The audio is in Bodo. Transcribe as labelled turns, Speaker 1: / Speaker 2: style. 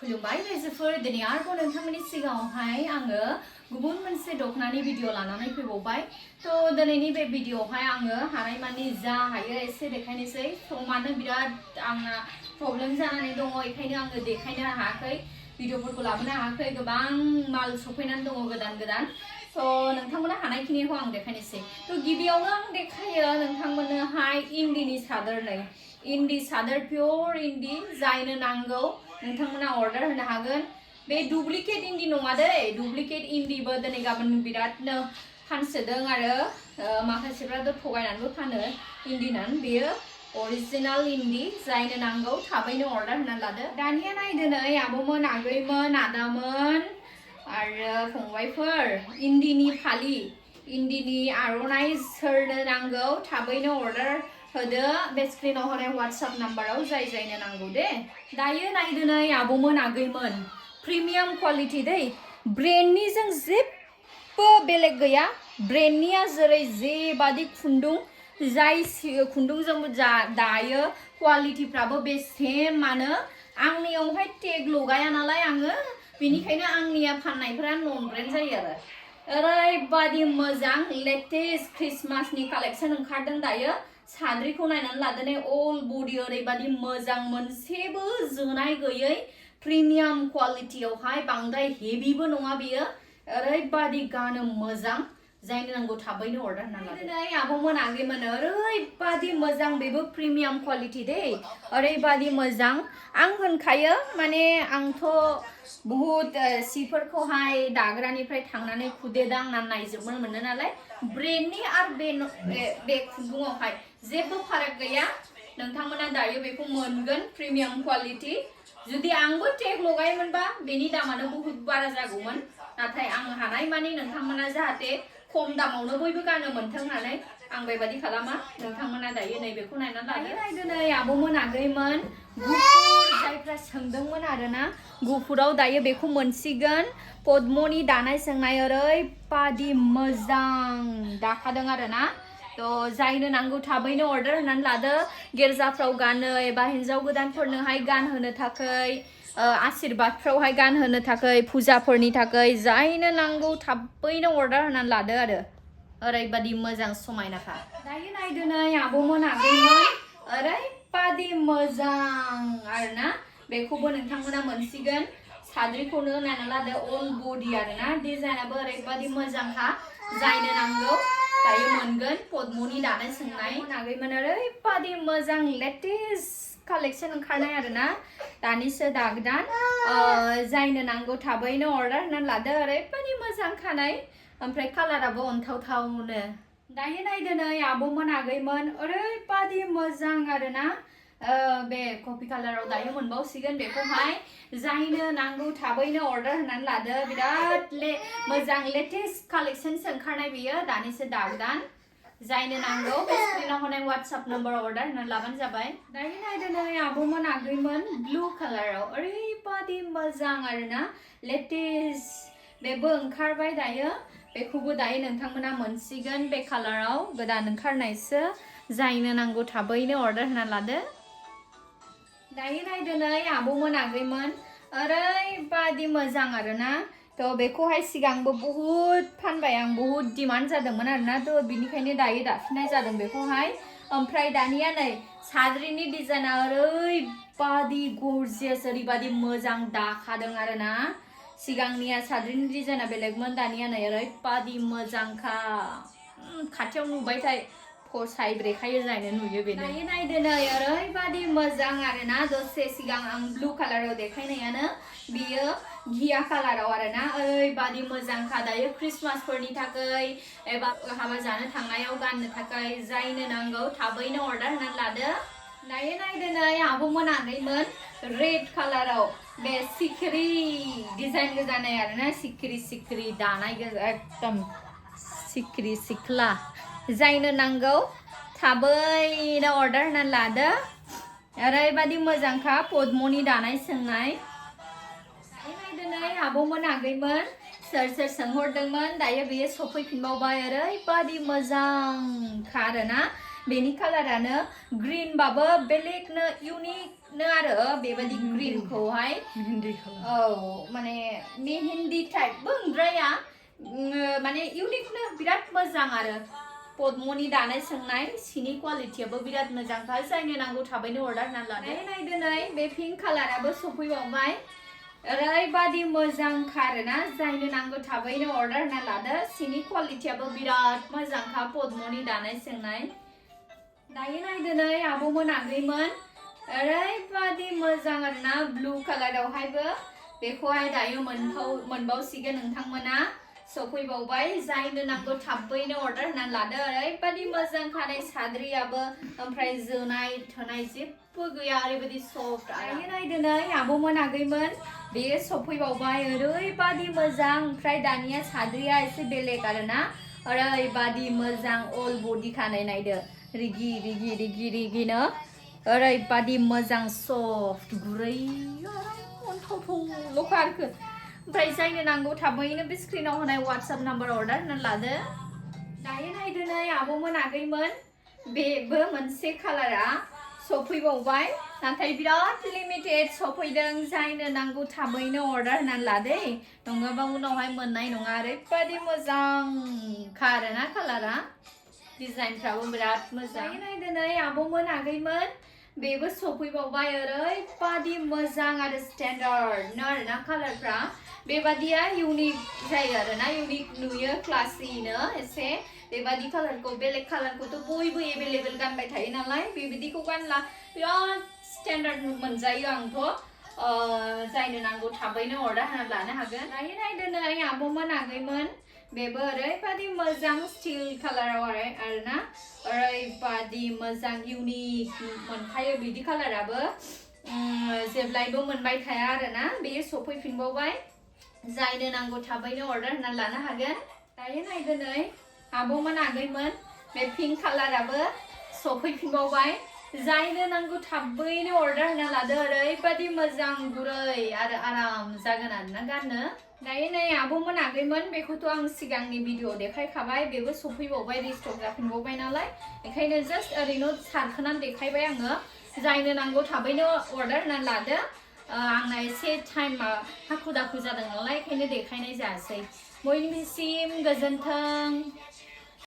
Speaker 1: खुलुमबाय रायजोफोर दिनै आरोबाव नोंथांमोननि सिगाङावहाय आङो गुबुन मोनसे दखनानि भिडिअ लानानै फैबावबाय थ' दिनैनि बे भिडिअआवहाय आङो हानायमानि जा हायो एसे देखायनोसै थ' मानो बिराद आंना प्रब्लेम जानानै दङ बेखायनो आङो देखायनो हायाखै भिडिअफोरखौ लाबोनो हायाखै गोबां माल सफैनानै दङ गोदान गोदान थ' नोंथांमोना हानायखिनिखौ आं देखायनोसै थ' गिबियावनो आं देखायो नोंथांमोननोहाय इन्दिनि सादोर नै इन्दि सादोर पियर इन्दि जायनो नांगौ नोंथांमोना अर्डार होनो हागोन बे डुप्लिकेट इन्दि नङा दै डुप्लिकेट इन्दिबो दिनै गाबोन बिरादनो फानसोदों आरो माखासेफ्राथ' थगायनानैबो फानो इन्दिनान बेयो अरिजिनाल इन्दि जायनो नांगौ थाबैनो अर्डार होनानै लादो दानिया नायदो नै आब'मोन आगैमोन आदामोन आरो फंबायफोर इन्दिनि फालि इन्दिनि आर'नाइ सोरनो नांगौ थाबैनो अर्डार होदो बे स्क्रिनाव होनाय WhatsApp नाम्बाराव जाय जायनो नांगौ दे दायो नायदो नै आब'मोन आगैमोन प्रिमियाम क्वालिटि दै ब्रेन्डनि जों जेबो बेलेग गैया ब्रेन्डनिया जेरै जेबादि खुन्दुं जाय खुन्दुंजों दायो क्वालिटिफ्राबो बे सेमानो आंनियावहाय टेग लगाया नालाय आङो बेनिखायनो आंनिया फाननायफोरा नन ब्रेन्ड जायो आरो ओरैबादि मोजां लेटेस्ट क्रिसमासनि कालेक्सन ओंखारदों दायो साद्रिखौ नायनानै लादो नै अल बडि ओरैबादि मोजां मोनसेबो जोनाय गैयै प्रिमियाम क्वालिटियावहाय बांद्राय हेभिबो नङा बियो ओरैबादि गानो मोजां जायनो नांगौ थाबैनो अर्डार होना लादो नै आब'मोन आगैमोन ओरैबादि मोजां बेबो प्रिमियाम क्वालिटि दै ओरैबादि मोजां आं होनखायो माने आंथ' बहुत सिफोरखौहाय दाग्रानिफ्राय थांनानै खुदे दांनानै नायजोबनो मोनो नालाय ब्रेन्डनि आरो बे खुन्दुङावहाय जेबो फाराग गैया नोंथांमोना दायो बेखौ मोनगोन प्रिमियाम क्वालिटि जुदि आंबो टेग लगायोमोनबा बेनि दामानो बहुत बारा जागौमोन नाथाय आं हानाय मानि नोंथांमोना जाहाथे खम दामावनो बयबो गानो मोनथों होननानै आं बेबायदि खालामा नोंथांमोना दायो नैबेखौ नायनानै लादो नायदो नै आब'मोन आगैमोन गुफुर जायफ्रा सोंदोंमोन आरोना गुफुराव दायो बेखौ मोनसिगोन पद्मनि दानाय सोंनाय ओरैबादि मोजां दाखादों आरोना थ' जायनो नांगौ थाबैनो अर्डार होनानै लादो गिर्जाफ्राव गानो एबा हिन्जाव गोदानफोरनोहाय गानहोनो थाखाय आशीर्बादफ्रावहाय गानहोनो थाखाय फुजाफोरनि थाखाय जायनो नांगौ थाबैनो अर्डार होनानै लादो आरो ओरैबादि मोजां समायनाखा दायो नायदो नै आब'मोन आगैमोन ओरैबादि मोजां आरोना बेखौबो नोंथांमोना मोनसिगोन साद्रिखौनो नायना लादो अल बडि आरोना डिजाइनाबो ओरैबादि मोजांखा जायनो नांगौ दायो मोनगोन पद्मनि दानाय सोंनाय आगैमोन ओरैबादि मोजां लेटेस्ट कालेक्सन ओंखारनाय आरोना दानिसो दागदान जायनो नांगौ थाबैनो अर्डार होनानै लादो ओरैबादि मोजां खानाय ओमफ्राय कालाराबो अनथावथावनो दायो नायदो नै आब'मोन आगैमोन ओरैबादि मोजां आरोना बे कफि कालाराव दायो मोनबावसिगोन बेखौहाय जायनो नांगौ थाबैनो अर्डार होनानै लादो बिराद मोजां लेटेस्ट कालेक्सन ओंखारनाय बियो दानिसो दागदान जायनो नांगौ बे स्क्रिनाव होनाय WhatsApp नाम्बाराव अर्डार होनानै लाबानो जाबाय दायो नायदो नै आब'मोन आगैमोन ब्लु कालाराव ओरैबादि मोजां आरोना लेटेस्ट बेबो ओंखारबाय दायो बेखौबो दायो नोंथांमोना मोनसिगोन बे कालाराव गोदान ओंखारनायसो जायनो नांगौ थाबैनो अर्डार होनानै लादो दायो नायदो नै आब'मोन आगैमोन ओरैबादि मोजां आरोना थ' बेखौहाय सिगांबो बहुद फानबाय आं बहुद डिमान्ड जादोंमोन आरोना थ' बिनिखायनो दायो दाफिननाय जादों बेखौहाय ओमफ्राय दानिया नै साद्रिनि डिजाइना ओरैबादि गरजियास ओरैबादि मोजां दाखादों आरोना सिगांनिया साद्रिनि डिजाइना बेलेगमोन दानिया नै ओरैबादि मोजांखा खाथियाव नुबायथाय फसायब्रेखायो जायनो नुयो बेनो दायो नायदो नै ओरैबादि मोजां आरोना दसे सिगां आं ब्लु कालाराव देखायनायानो बियो घिया कालाराव आरोना ओरैबादि मोजांखा दायो क्रिसमासफोरनि थाखाय एबा हाबा जानो थांनायाव गाननो थाखाय जायनो नांगौ थाबैनो अर्डार होनानै लादो दायो नायदो नै आब'मोन आगैमोन रेड कालाराव बे सिखिरि डिजाइन गोजानाय आरोना सिखिरि दानाय एकदम सिखिरि सिख्ला जायनो नांगौ थाबैनो अर्डार होनानै लादो ओरैबादि मोजांखा पद्मनि दानाय सोंनाय नायदो नै आब'मोन आगैमोन सोर सोंहरदोंमोन दायो बेयो सफैफिनबावबाय ओरैबादि मोजांखा आरोना बेनि कालारानो ग्रीन बाबो बेलेगनो इउनिक नो आरो बेबायदि ग्रिनखौहाय माने मेहेन्दी टाइपबो नंद्राया माने इउनिकनो बिराद मोजां आरो पद्मनि दानाय सोंनाय सिनि क्वालिटियाबो बिराद मोजांखा जायनो नांगौ थाबैनो अर्डार होना लादो नाय दिनै बे पिंक कालाराबो सफैबावबाय ओरैबादि मोजांखा आरोना जायनो नांगौ थाबैनो अर्डार होना लादो सिनि क्वालिटियाबो बिराद मोजांखा पद्मनि दानाय सोंनाय दायो नाय दिनै आब'मोन आगैमोन ओरैबादि मोजां आरोना ब्लू कालारावहायबो बेखौहाय दायो मोनबावसिगोन नोंथांमोना सफैबावबाय जायनो नांगौ थाबैनो अर्डार होना लादो ओरैबादि मोजां खानाय साद्रियाबो ओमफ्राय जोनाय थोनाय जेबो गैया ओरैबादि सफ्ट दायो नाय दिनै आब'मोन आगैमोन बेयो सफैबावबाय ओरैबादि मोजां ओमफ्राय दानिया साद्रिया एसे बेलेग आरोना ओरैबादि मोजां अल बडि खानाय नायदो रिगि रिगि रिगि रिगिनो ओरैबादि मोजां सफ्ट गुरै अनथावथावल'खा आरोखि ओमफ्राय जायनो नांगौ थाबैनो बे स्क्रिनाव होनाय वाट्सएप नाम्बार अर्डार होनानै लादो दायो नाय दिनै आब'मोन आगैमोन बेबो मोनसे कालारा सफैबावबाय नाथाय बिराद लिमिटेड सफैदों जायनो नांगौ थाबैनो अर्डार होनानै लादे नङाबा उनावहाय मोननाय नङा ओरैबादि मोजांखा आरोना कालारा डिजाइनफ्राबो बिराद मोजां नाय दिनै आब'मोन आगैमोन बेबो सफैबावबाय ओरैबादि मोजां आरो स्टेन्डार्ड आरोना कालारफ्रा बेबादिया इउनिक जायो आरोना इउनिक नुयो क्लासिनो एसे बेबादि कालारखौ बेलेग कालारखौथ' बयबो एभेलेबेल गानबाय थायो नालाय बेबादिखौ गानला बिराद स्टेन्डार्ड मोनजायो आंथ' जायनो नांगौ थाबैनो अर्डार होना लानो हागोन दायो नाय दिनै आब'मोन आगैमोन बेबो ओरैबादि मोजां स्टिल कालाराव आरोना ओरैबादि मोजां इउनिक मोनखायो बिदि कालाराबो जेब्लायबो मोनबाय थाया आरोना बेयो सफैफिनबावबाय जायनो नांगौ थाबैनो अर्डार होना लानो हागोन दायो नाय दिनै आब'मोन आगैमोन बे पिंक कालाराबो सफैफिनबावबाय जायनो नांगौ थाबैनो अर्डार होना लादो ओरैबादि मोजां गुरै आरो आराम जागोन आरोना गाननो दायो नै आब'मोन आगैमोन बेखौथ' आं सिगांनि भिडिअ देखायखाबाय बेबो सफैबावबाय रिस्टक जाफिनबावबाय नालाय बेखायनो जास्ट ओरैनो सारखोनानै देखायबाय आङो जायनो नांगौ थाबैनो अर्डार होनानै लादो आंना एसे टाइमा हाखु दाखु जादों नालाय बेखायनो देखायनाय जायासै बयनिसिम गोजोन्थों